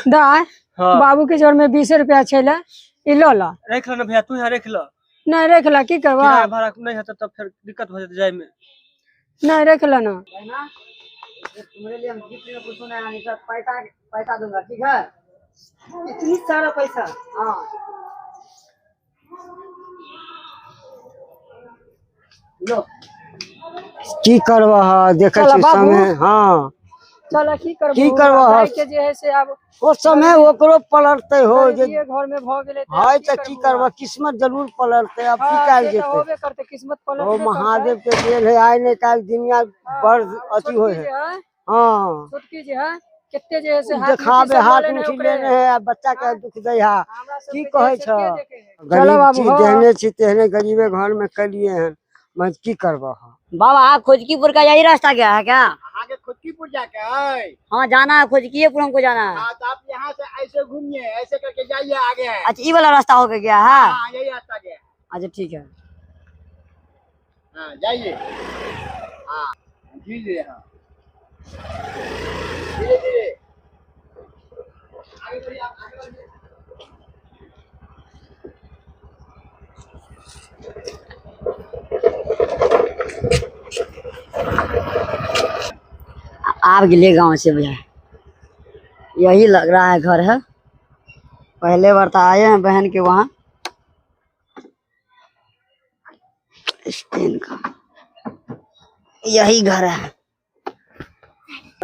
दाय हाँ बाबू के जोर में 20 रुपया छै ले ई लऽ ला। राखि ल ने भैया, तू यहाँ राखि ल। नहीं राखि ला, की करबा? किराया भाड़ा नहीं हेतै तब फेर दिक्कत हो जेतै जाय में। नहीं राखि ल ना। तुम्हारे लिए हम गिफ्ट में कुछ नहीं आने सब पैसा पैसा दूंगा, ठीक है? इतनी सारा पैसा? हाँ। लो। की करबह, देखै चल छी बाबू। समय। हाँ चल की करबो, की करबह? गाय के जे है से आब ओ समय ओकरो पलटतै हो जे गरीबीये घर में भ गेलै तऽ है की तऽ की करबो करबह, आब? किस्मत जरूर पलटतै। आब की हाँ, कयल से तऽ जेतै? होबे करतै, किस्मत ओ पलटबे करतै। महादेव के देल है, आइ नहि काल्हि दुनिया बड़ हाँ, अथी होइ छोटकी है। जे है, हाँ छोटकी जे है कते जे है से हाथ मुट्ठी देखाबे से लऽ हाथ लेने मुट्ठी ओकरे। लेने है आ बच्चा के दुख दै है। हमरा सबके की जे कहै है से छह? के देखे है? चलो गरीब बाबू, छी, हाँ। जेहने छी तेहने गरीबे घर में कलिए हन, मैं की करबह? बाबा आप खोजकीपुर का यही रास्ता गया है क्या? आगे खुदकीपुर जाके है। हाँ जाना है, खोजकीपुर हमको जाना है। हाँ तो आप यहाँ से ऐसे घूमिए, ऐसे करके जाइए आगे है। अच्छा ये वाला रास्ता होके गया है? हाँ यही रास्ता गया। अच्छा ठीक है। हाँ जाइए। हाँ धीरे धीरे, हाँ धीरे धीरे आगे बढ़िए, आप आगे बढ़िए। आप गिले गांव से भैया, यही लग रहा है घर है। पहले बार तो आए हैं बहन के वहाँ। स्टैंड का यही घर है।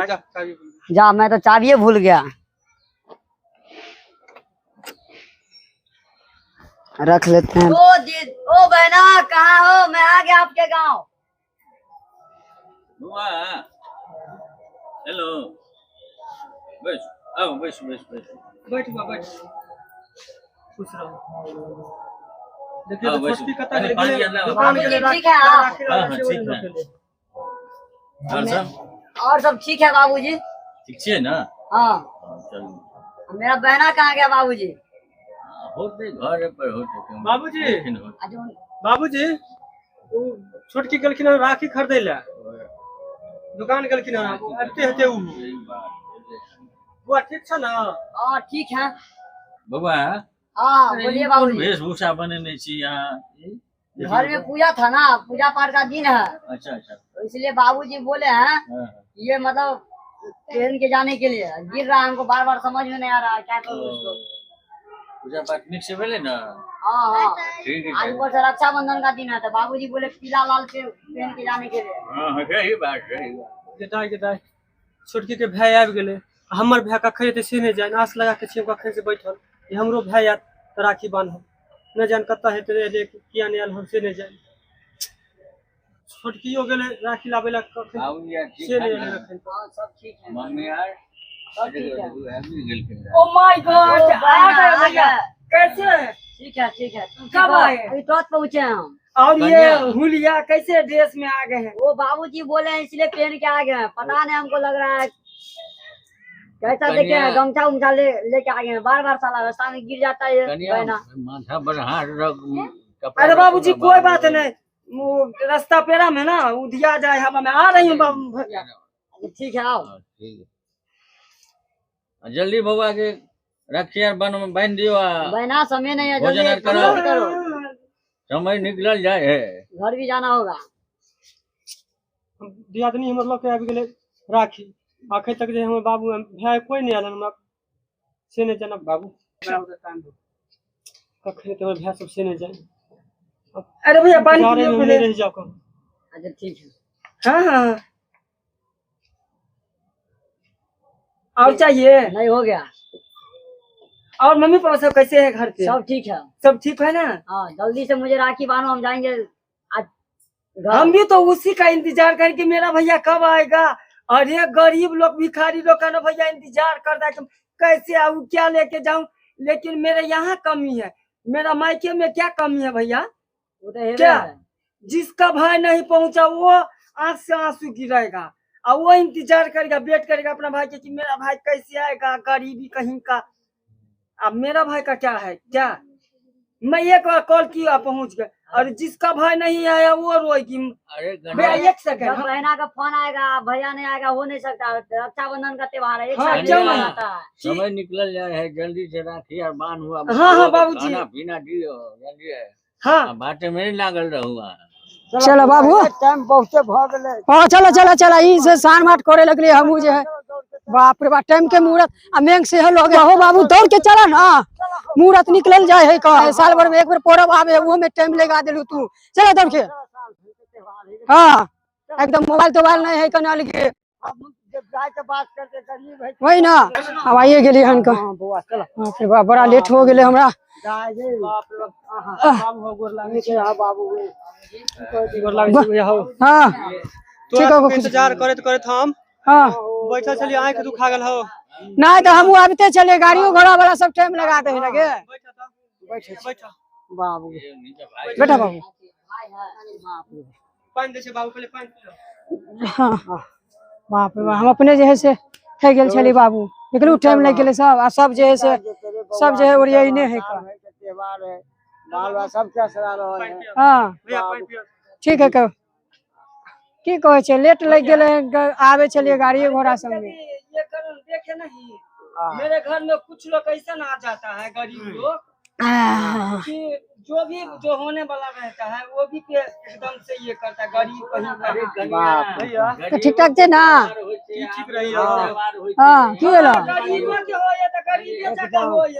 जा, चाबी भूल गया। जा, मैं तो चाबिए भूल गया। रख लेते हैं। ओ जी, ओ बहना कहाँ हो? मैं आ गया आपके गांव। बुआ हेलो, बैठ आओ, बैठ बैठ बैठ बैठ बुआ बैठ, खुश रहो। देखिए हाँ, तो बैठो। छोटकी कतऽ अरे, गेलै? पानी आर लाओ। दुकान गेलै, बाबूजी, ठीक है आप? राखी हाँ, हाँ, लाबै से ठीक ओहि है। लऽ के। और सब और सब ठीक है बाबूजी? ठीक छियै ना? हाँ। हाँ, चलू। मेरा बहना कहाँ गया बाबूजी? हाँ, होतै घर पर होतै। बाबूजी। एखन होतै। अच्छा, बाबूजी ओ छोटकी गेलखिन हन राखी खरीदै लए, दुकान गेलखिन हन, आबिते हेतै उ। सही बात है। बुआ ठीक छ ना? हाँ ठीक है। बौआ हाँ अरे, बोलिए ई कोन बाबूजी। वेशभूषा बनेने छी अहाँ? ई? घर में पूजा था ना, पूजा पाठ का दिन है। अच्छा अच्छा। तो इसलिए बाबूजी बोले हैं हाँ, ये मतलब ट्रेन के जाने के लिए गिर रहा है, हमको बार बार समझ में नहीं आ रहा है क्या करूँ उसको। पूजा पाठ नीक से भेलै ना? हाँ हाँ। ठीक आज है। ऊपर से रक्षाबंधन का दिन है तो बाबूजी बोले पीला लाल पे पहन के जाने के लिए। हाँ हाँ, सही बात सही बात। गेदाय गेदाय छोटकी के भाय आबि गेलै, हमर भाय कखन एतै से नहि जानि। आस लगा के छियै हम कखन से बैठल जे हमरो भाय आयत तऽ राखी बान्हब। नहि जानि कतऽ हेतै एलै, किया नहि आयल हम से नहि जानि। छोटकियो गेलै राखी लाबै लए कखन बाबूजी आर ठीक से है नहि ना? एलै एखन। हाँ सब ठीक है। मम्मी आर सब ठीक है। आबि गेलखिन। ओ my God, ओ आ बहना, गए आ भैया। गए। कैसे हैं? ठीक है ठीक है। तुम कब ठीक हो? आए? अभी तुरंत पहुँचे हैं हम। और ये कन्या। हुलिया कैसे ड्रेस में आ गए हैं? वो बाबूजी बोले हैं इसलिए पहन के आ गए हैं, पता नहीं हमको लग रहा है कैसा देखे हैं, कन्या। गमछा उमछा ले लेके आ गए हैं। बार बार साला रास्ता में गिर जाता है ये कनिया बहना। माथा पर हाथ रख कपड़ा अरे बाबूजी रखो ना, कोई बात नहीं, वो रास्ता पेरा में ना उधिया जाए हवा में। आ रही हूँ बाबू भैया। अच्छा, ठीक है आओ। हाँ, ठीक है। आ, जल्दी बौआ के राखी आर बान्हि दियौ आ बहना समय नहीं है, भोजन जल्दी आर कराओ। जल्दी करो, समय निकलल जाइ है। घर भी जाना होगा। दियादनी हमर लऽ के आबि गेलै राखी, अखन तक जे हमर बाबू भाय कोइ नहि आयल हन हमरा से नहि जानब। बाबू कखन एतै हमर भाय सब से नहि जानि। अरे भैया पानी इंतजारे पियो में हम पहले। नहि रहि जाउ कहूँ। अच्छा ठीक है। हाँ हाँ और चाहिए? नहीं हो गया। और मम्मी पापा सब कैसे है घर पे? सब ठीक है। सब ठीक है ना? हाँ जल्दी से मुझे राखी बांधो, हम जाएंगे आज घर। हम भी तो उसी का इंतजार करें कि मेरा भैया कब आएगा। और ये गरीब लोग भिखारी लोग का ना भैया इंतजार करता है कि कैसे आऊँ क्या लेके जाऊं, लेकिन मेरे यहाँ कमी है, मेरा मायके में क्या कमी है भैया? वो तो हेबे क्या? है। जिसका भाई नहीं पहुंचा वो आंख से आंसू गिराएगा और वो इंतजार करेगा, वेट करेगा अपना भाई के कि मेरा भाई कैसे आएगा, गरीबी कहीं का। अब मेरा भाई का क्या है? क्या मैं एक बार कॉल किया पहुंच गए, और जिसका भाई नहीं आया वो रोएगी। अरे भैया गणेश एक सेकंड, जब बहना का फोन आएगा भैया नहीं आएगा, हो नहीं सकता। रक्षाबंधन का त्योहार है, एक हाँ, साल क्यों में नहीं? आता है। समय निकल जाए है, जल्दी से राखी और बांध हुआ। हाँ, हाँ, बाबूजी। खाना पीना दियो जल्दी है। हाँ बाटे में नहीं लागल रहूँगा। चलो बाबू, टाइम बहुते भऽ गेलै। हाँ चलो चलो चलो, ई से सान माट करे लगली हमहू जे है। बाप रे बाप, टाइम के मुहूर्त आ मेंग से है लोग हो बाबू, दौड़ के चला ना, मुहूर्त निकलल जाए है का साल भर में एक बेर परब आवे, वो में टाइम लगा देलू तू। चलो दौड़ के, हाँ एकदम मोबाइल तोबाइल नहीं है कनाल के, जाके बात करते गरीब है। वही ना। अब आइए गेली हन का। हाँ बौआ चल बाप रे बाप, बड़ा लेट हो गेले हमरा। जाय गे। बाप रे बाप, बाबू हो गोर लागै नीचे आ बाबू। गोर लागै छी भैया हो। हाँ तोरा ठीक हो, सबके इंतजार करैत करैत हम हाँ बैठल छलियै, आँखि दुखा गेल हो। नहीं तो हमहू आबिते चलिए, गाड़ियों घोड़ा वाला सब टाइम लगा दे है गे। बैठ बैठ बाबू बैठा बाबू। पानि दै छै बाबू, पहिले पानि पी लो। हाँ बाप रे बाप, हम अपने जे है से थकि गेल छली बाबू, निकलू टाइम लागि गेलै सब, आ सब जे है से सब जे है ओरियाइने है का। त्योहार है, बाल बच्चा सबके असरा रहल है। हाँ भैया पानि पियो। ठीक है, कह की कहै छै, लेट लागि गेलै, आबै छलियै गाड़िए घोड़ा सब में। ये करण देखे नहीं, मेरे घर में कुछ लोग ऐसा आ जाता है गरीब लोग कि जो भी जो होने वाला रहता है वो भी पे एकदम से ये करता है, गरीब कहीं का। भैया तऽ ठीक ठाक छै ना? की ठीक रही हो? हाँ की भेलो? गरीबो के होय तो गरीबे जका होय,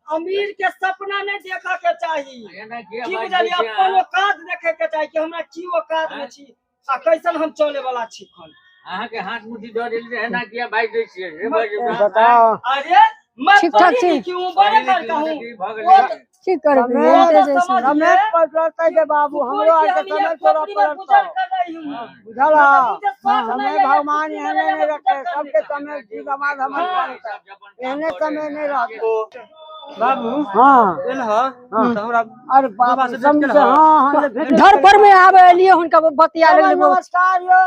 अमीर के सपना नहीं देखा के चाही। की बुझलियै, अपन औकात देखे के चाही कि हमरा की औकात में छी आ कैसन हम चले वाला छी। खन अहाँके हाथ मुट्ठी दऽ देली रहै ना किया बाजि दै छियै से बाजि बताओ। अरे मैं ठीक ठाक पढ़ी छी। लिखी हूँ, बड़े लड़का हूँ। भऽ वो गेलै। की करबै, वो एते तो जे छै। समझिए समय पर पड़तै जे बाबू, हमरो कि आरके हम समय ये तोरा खोपड़ी में पड़तौ। गुजर कर रही हूँ। बुझल? मुझे शौक समय नहीं है भगवान खोपड़ी में एहने रहने नहीं का, रखे, गुजर करने सबके का। समय जी समाज हमर पड़तै, एहने समय नहीं रहतै। बाबू हाँ एल ह तऽ हमरा अरे बाप बाबा रे, से भेंट समझे, केलहऽ? हाँ हाँ भेट घर पर में आबे एलियै हुनका बतिया लगलियै। नमस्कार यो।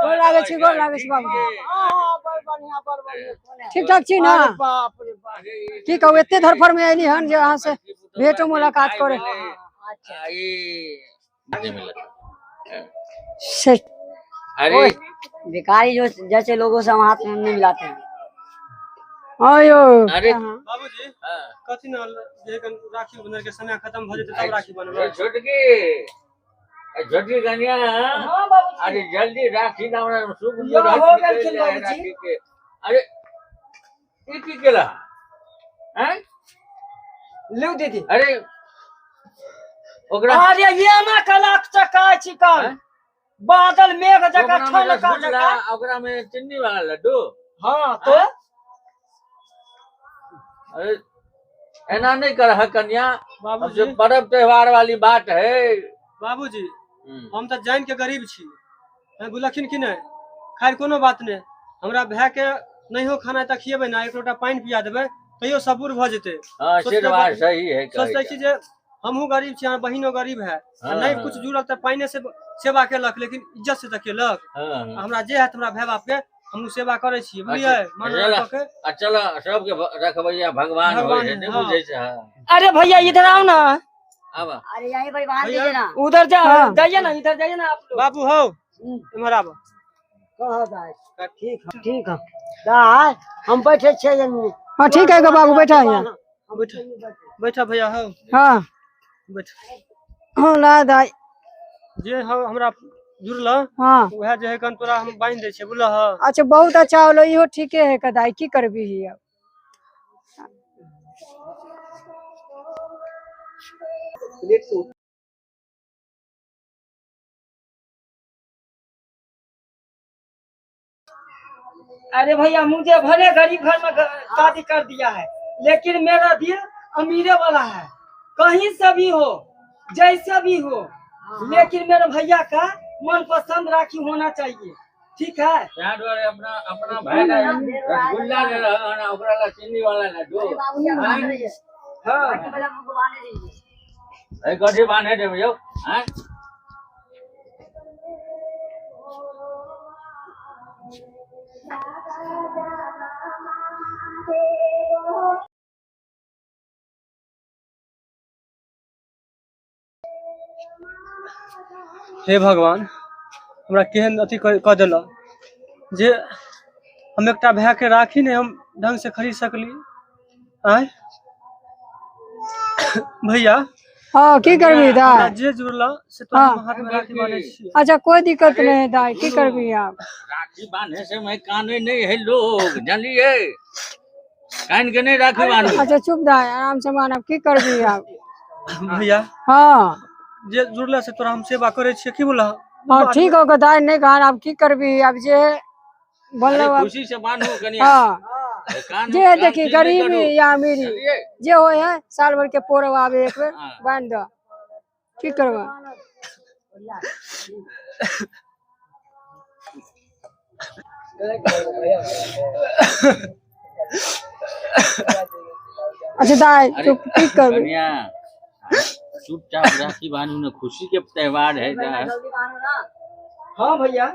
गोर लागै छी, गोर लागै छी बाबू। हाँ हाँ बड़ बढ़िया, बड़ बढ़िया। ठीक ठाक छी ना? अरे बाप रे बाप। की कहू, एते धरफड़ में एली हन जे अहाँ से भेंटो मुलाकात करे। से अरे भिखारी जो जैसे लोगों से हम हाथ में नहीं मिलाते हैं। आयो अरे बाबूजी कथी न जे कन राखी बंधन के समय खत्म भऽ जेतै तब राखी बनबै। छोटकी छोटकी कन्या, हाँ बाबूजी। अरे जल्दी राखी ना हमरा सुख यो हो गेलखिन बाबूजी। राखी के। अरे ई की केला हैं? लिउ दीदी। अरे ओकरा अरे ये ना कलाक चकाय छिकन हैं? बादल मेघ जका ओकरा में ठनका रसगुल्ला, जका। ओकरा में चीनी वाला लड्डू। हाँ तो अरे ऐना नहीं कर कन्या, अब बाबूजी जो पर्व त्योहार वाली बात है। बाबूजी हम तऽ जानि के गरीब छी, बुझलखिन कि नहि? खैर कोनो बात नहि, हमरा भाय के नहियो खाना तऽ खिएबै ना, एक लोटा पानि पिया देबै तैयो सबूर भऽ जेतै। हाँ से बात सही है। सोचै छी जे हमहूँ गरीब छी, हमर बहिनो गरीब है, आ नहीं कुछ जुड़ल तऽ पानिए से सेवा केलक, लेकिन इज्जत से तऽ केलक। हाँ हमरा जे हैत हमरा भाय बाप के हमहूँ सेवा करै छियै, बुझलियै? मन अच्छा, कऽ के आ चल सबके रखबैया भगवान भगवान होइ है, नहीं हाँ। बुझै छै। हाँ। अरे भैया इधर आओ ना। आब अरे यहीं पर बांध भैया। दीजिए ना। उधर जा हाँ। जाइए ना, इधर जाइए ना आप लोग। बाबू हौ इम्हर आब। कहाँ जाय? ठीक है, ठीक है दाय, हम बैठे छियै एन्ने। हाँ ठीक है बाबू, बैठा यहाँ। बैठ बैठा भैया हौ। हाँ बैठ। हाँ ला दाई। जे हौ हमरा जुड़ल हाँ उएह जे है कन तोरा हम बान्हि दै छियै, बुझलह? अच्छा बहुत अच्छा होलो, इहो ठीके है कदाई, की करबी अब। अरे भैया मुझे भले गरीब घर में शादी कर दिया है, लेकिन मेरा दिल अमीरे वाला है। कहीं से भी हो जैसे भी हो, लेकिन मेरे भैया का मनपसंद राखी होना चाहिए, ठीक है? तैं दुआरे अपना अपना भाई ला रसगुल्ला ले रहा ना, ओकरा ला चीनी वाला लड्डू। अरे बाबूजी आप बांध दीजिए। हाँ बाकी पहले हमको बांध दीजिए। ए कथी बान्हे देबै यौ? हैं? हे भगवान, हमरा केहन अथी कऽ देलक जे हम एकटा भाय के राखी नहि हम ढंग से खरीद सकली। आँय भैया। हाँ की करबी दाई? जे जुड़ला से तो हम हाथ में राखी बांधै छियै। अच्छा कोई दिक्कत नहीं है दाई, की करबी आप? राखी बांधे से मैं काने नहीं है लोग, जानलिए? कान के नहीं राखी बांधू। अच्छा चुप दाई, आराम से मानब, की करबी आप? भैया। हाँ जे जुड़ला से तोरा हम सेवा करै छियै, की बोला? हाँ ठीक हो दाई, नहीं कहा अब की करबी अब जे बोललो खुशी से बांधू कनिया। हाँ जे देखी गरीबी या अमीरी जे हो है साल भर के पोरब आवे एक बेर बांध दो, की करबा? अच्छा दाई चुप, की करबी? चुपचाप राखी बांधू ना, खुशी के त्योहार है। हाँ भैया।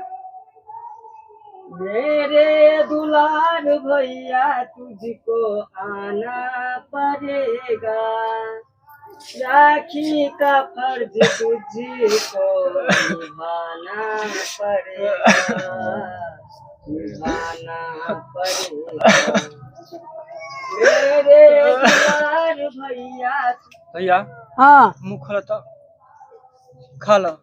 मेरे दुलार भैया तुझको आना पड़ेगा, राखी का फर्ज तुझको निभाना पड़ेगा, निभाना पड़ेगा। मेरे दुलार भैया। भैया। हाँ मुँह खोला तो खा लो।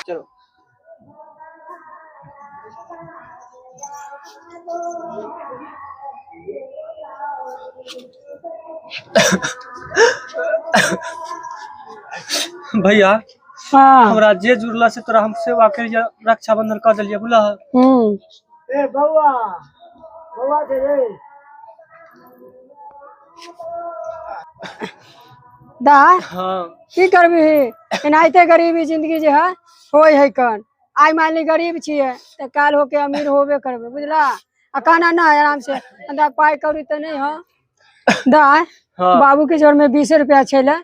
चलो भैया। हाँ हमरा जे जुड़ला से तोरा हम सेवा करिए, रक्षाबंधन कर देलिए बुला। ए बउआ, बउआ के रे। दा हाँ की करबी? एनाहिते गरीबी जिंदगी जे है होय है कन। आइ मान ली गरीब छियै तऽ काल्हि होके अमीर होबे करबै, बुझला? आ कहना ना आराम से अंदा पाइ कौड़ी तऽ नहीं हो। दा हाँ बाबू के जोर में 20 रुपया छै ले,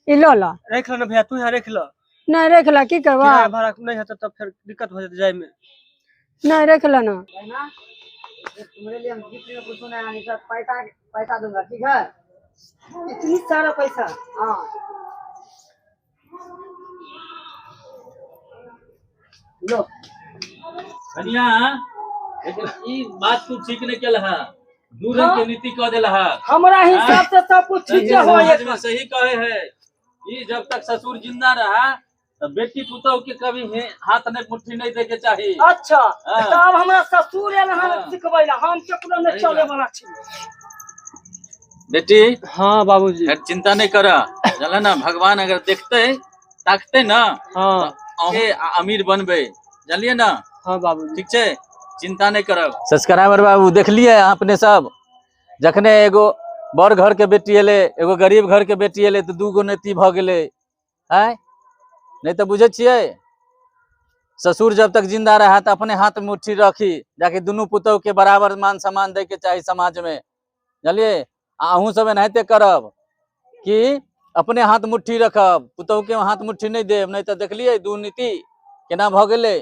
ई लऽ ल। रख ल ना भैया, तू यहाँ रख ल। नहीं रख ल, की करबा? किराया भाड़ा नहीं हेतै तब फिर दिक्कत हो जेतै जाय में। नहीं रख ल ना। तुम्हारे लिए हम गिफ्ट में कुछ नहीं, सब पैसा पैसा दूंगा, ठीक है? इतनी सारा पैसा? हाँ लो। कनिया लेकिन ई बात तू ठीक नहीं केलह, दू रंग के नीति कह देलह। हमरा हिसाब से सब कुछ ठीक हो। समाज में सही कहे है, ई जब तक ससुर जिंदा रहा तो बेटी पुतोह के कभी हाथ नहीं मुट्ठी नहीं दे के चाहिए। अच्छा तो अब हमरा ससुर एल हन सिखबै ला, हम केकरो नहीं चले वाला छी। बेटी। हाँ बाबूजी। चिंता नहीं कर, चल ना भगवान अगर देखते ताकते ना। हाँ अहे अमीर बनबे, जानलिए ना? हाँ बाबूजी। ठीक छै, चिंता नहीं करब। सब्सक्राइबर बाबू देखलिए अपने सब, जखने एगो बड़ घर के बेटी एले एगो गरीब घर के बेटी एले तो दूगो नेती भ गेलै। आँय नहीं तो बुझे छियै, ससुर जब तक जिंदा रहा तो अपने हाथ में मुट्ठी रखी, जाकि दुनू पुतोह के बराबर मान सम्मान दे के चाही समाज में, जानलिए? आ अहूँ सब एनाहिते करब कि अपने हाथ मुट्ठी रखब, पुतोह के हाथ मुट्ठी नहीं देब, नहीं तो देखलिए दू नीति केना भ गेलै।